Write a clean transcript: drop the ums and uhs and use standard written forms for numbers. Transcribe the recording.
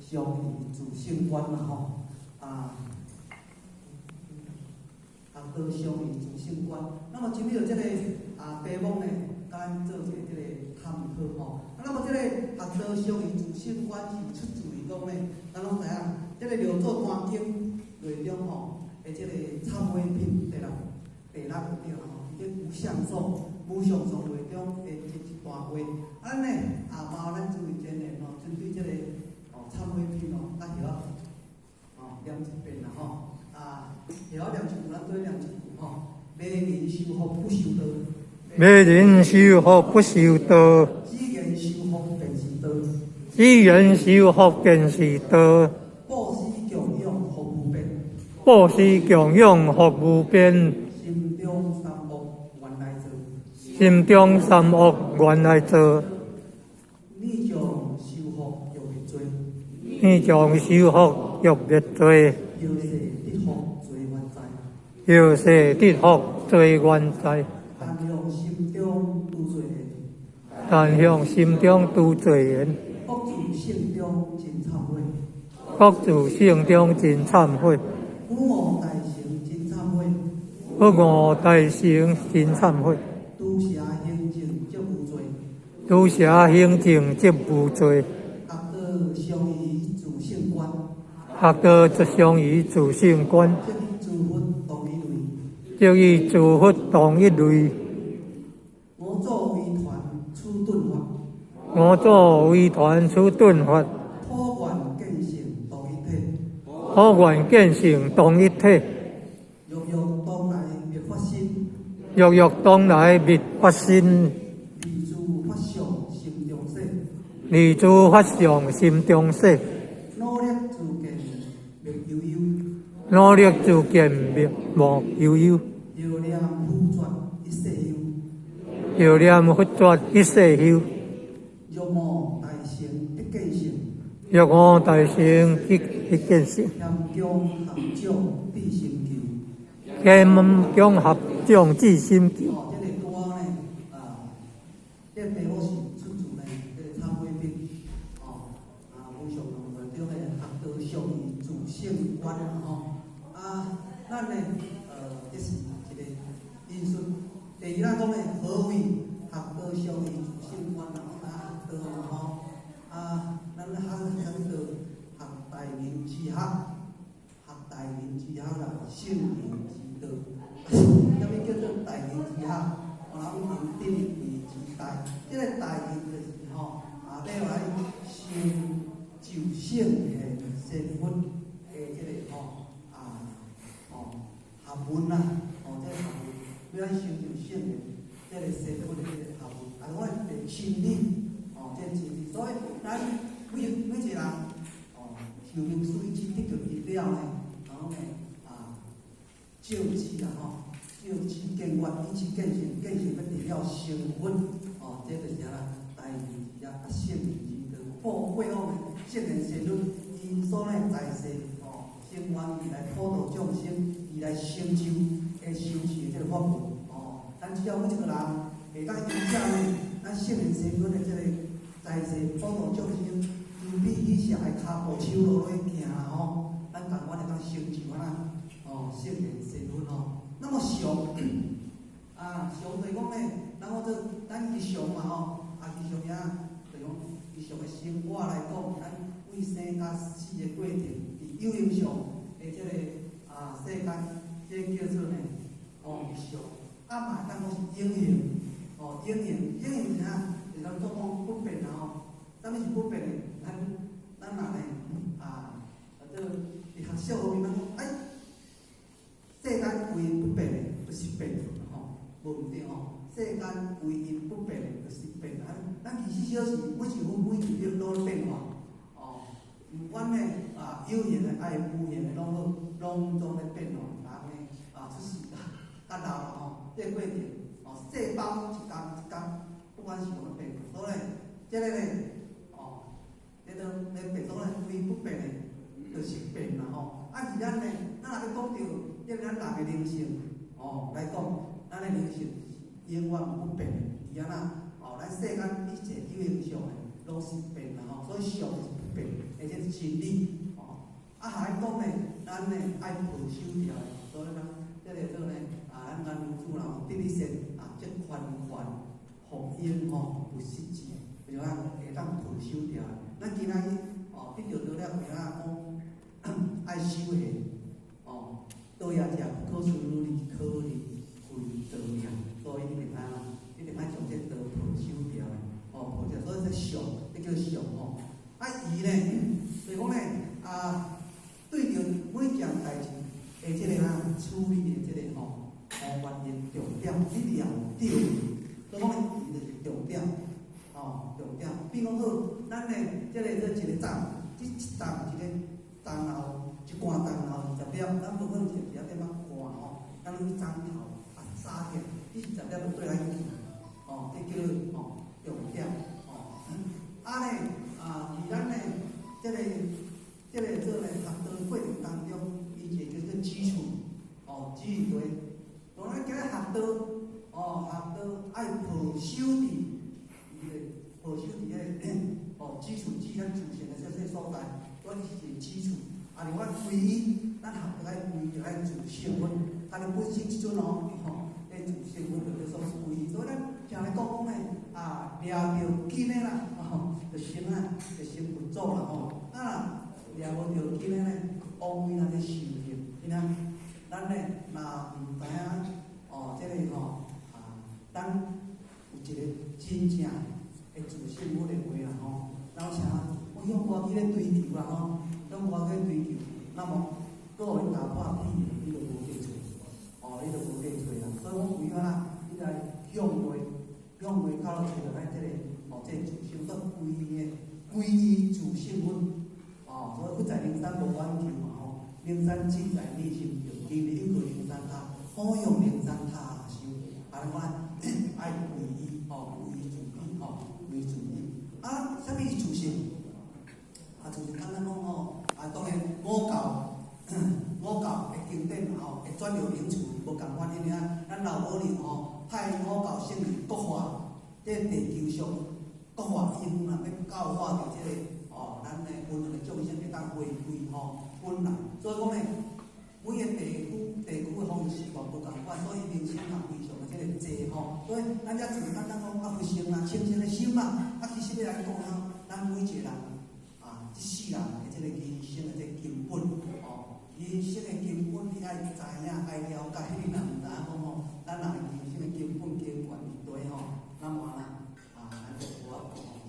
相宜自性觀嘛吼，啊，學道相宜自性觀。那麼今日這個啊題目呢，共咱做一个這個探討吼。啊，那麼這個學道相宜自性觀是出自於講呢，咱攏知影，這個六祖壇經內中吼的這個懺悔品第六第六個對啦吼，佇這無相頌無相頌內中的這一段話。啊，咱呢啊，麻煩咱諸位真緣吼，針對這個哦懺悔品哦，較曉哦念一遍啦吼。啊，曉念一句，咱做念一句吼。迷人修福不修道，迷人修福不修道，只緣修福便是道，只緣修福便是道。布施供養福無邊，布施供養福無邊。心中三惡原來做，心中三惡原來做。念將修福欲滅罪，念將修福欲滅罪。後世得福罪原在，後世得福罪原在。但向心中拄罪緣，但向心中拄罪緣。各自性中真懺悔，各自性中真懺悔。佛悟大乘真懺悔，佛悟大乘真懺悔。毒蛇行淨則無罪，毒蛇行淨則無罪。學道相宜自性觀，學道則相宜自性觀。則與諸佛同一類，則與諸佛同一類。五祖威傳此頓法，五祖威傳此頓法。普願見性同一體，普願見性同一體。鬱鬱當來滅法身，鬱鬱當來滅法身。離諸法相心中洗，離諸法相心中洗。努力自見滅悠悠，努力自見滅無悠悠。遙念佛絕一世休，遙念佛絕一世休。欲悟大乘得見性，欲悟大乘得見性。謙恭合掌至心求，謙恭合掌至心求。哦，這個拄好呢，啊，這個題目是出自呢，這個懺悔品，哦，啊，無上論內中的學道相宜自性觀吼，啊，咱呢，這是一個因素。第二，咱講呢，何謂學道相宜自性觀啊？學道嘛吼，啊，咱學啥物道？學大明之學，學大明之學啦，聖賢之道。啥物叫做大明之學？我諗定定義之大，這個大明就是吼，啊，欲來成就聖賢仙佛的這個吼，啊，吼學問啦，吼，這個學問，欲來成就聖賢這個仙佛的這個學問，啊，我的真理，吼，這個真理，所以咱每每一個人，哦，壽命水之得著伊了呢，然後呢，啊，照知啦吼。照知見月，以知見性，見性欲得了成佛，哦，這就是啥啦？大明之學，啊，聖賢之道。過過往的聖賢仙佛，𪜶所呢在世，哦，先願意來普度眾生，伊來成就會修持的這個法門，哦，咱只要每一個人會當依照呢，咱聖賢仙佛的這個在世普度眾生，慈悲喜捨的跤步手路落去行啦吼，咱同款會當成就按怎？哦，聖賢仙佛吼。那麼常啊，常就是講呢，咱講做咱日常嘛吼，啊日常啥，就講日常的生活來講，咱對生佮死的過程，佇有形上的這個啊世間，這個叫做呢，哦日常，啊嘛會當講是永恆，哦永恆，永恆是啥？就是咱做講不變啦吼，啥物是不變的？咱咱若呢啊，做佇學術方面，咱講哎。世間唯一不變的，就是變，吼，無毋對吼。世間唯一不變的，就是變。啊，咱24小時每一分每一秒攏咧變化，哦，毋管呢啊有形的抑無形的攏好，攏總咧變化。人呢啊出世佮老吼，這個過程，哦，細胞一工一工，不管是攏咧變。所以這個呢，哦，這個咧變，所以唯一不變的，就是變啦吼。啊，而咱呢，咱若欲講著。這咱人的靈性，哦來講，咱的靈性是永遠不變的。是按怎？哦，咱世間一切有形相的，攏是變啦吼。所以相是不別的這個真理哦。啊，還講呢，咱呢愛抱守牢的，所以咱這个做呢啊，咱男女主人得一善啊，這寬寬福音吼有實質，就講會當抱守牢的。咱今仔日哦，得著道了，會啊講愛修的哦，道也者不可思議，可離非道也，所以你一定愛一定愛將這道抱守牢的，哦，抱著，所以這相，這叫相吼。啊，伊呢，就是講呢，啊，對著每件代誌的這个啊處理的這个吼，哦，原因重點，你掠著，所以講伊就是重點，哦，重點。比如講好，咱呢，這个做一個粽，這一粽一个粽頭，一罐粽頭20粒，咱無可能一粒點仔罐吼，咱用粽頭啊紮起來，這20粒就對來去，哦，這叫做吼重點，哦。啊呢，啊，佇咱呢，這个做呢學道過程當中，伊一個叫做基礎，哦，基礎對。當咱今日學道，哦，學道愛抱守佇，伊個抱守佇彼個哦基礎，指咱自性的這個所在，所以是一個基礎。啊，另外皈依，咱學道愛皈依愛自性分，家己本身這陣哦，吼，彼自性分就叫做皈依。所以咱聽咧講講呢，啊，掠著緊的啦，吼，就成啊，就成佛祖啦吼。啊，掠無著緊的呢，枉費咱咧修行，你聽，咱呢若毋知影哦，這个吼啊，咱有一個真正的自性分的話啦吼，然後像我向外去咧追求啦吼，向外去追求，那麼閣予伊踏破鐵，你就無得揣，哦，你就無得揣啦。所以講為啥啦？你來向內，向內靠揣著咱這个哦，這個自性閣歸依的，歸依自性分，哦，所以佛在靈山無遠求嘛吼，靈山只在你心中，今日又過靈山塔，好向靈山塔修，啊，咱講愛歸依，吼，歸依自體，吼，歸依自體。啊，啥物是自性？啊，就是簡單講吼，啊，當然五教，五教的經典嘛吼，會專有名詞無仝款，因為啊，咱老母娘吼派五教聖人國化，這地球上國化因啊，欲教化著這个哦，咱的芸芸的眾生會當回歸吼本來，所以講呢，每个地區地區的方式嘛無仝款，所以人生嘛非常的這个濟吼，所以咱遮自簡單講啊，佛性啊，清淨的心啊，啊，其實欲來講啊，咱每一个人啊，這世人的這个人生的這个根本吼，人生的根本你愛知影愛了解，你若毋知影講吼，咱若人生的根本根源佇佗吼，那麼啦啊，咱就無法度吼。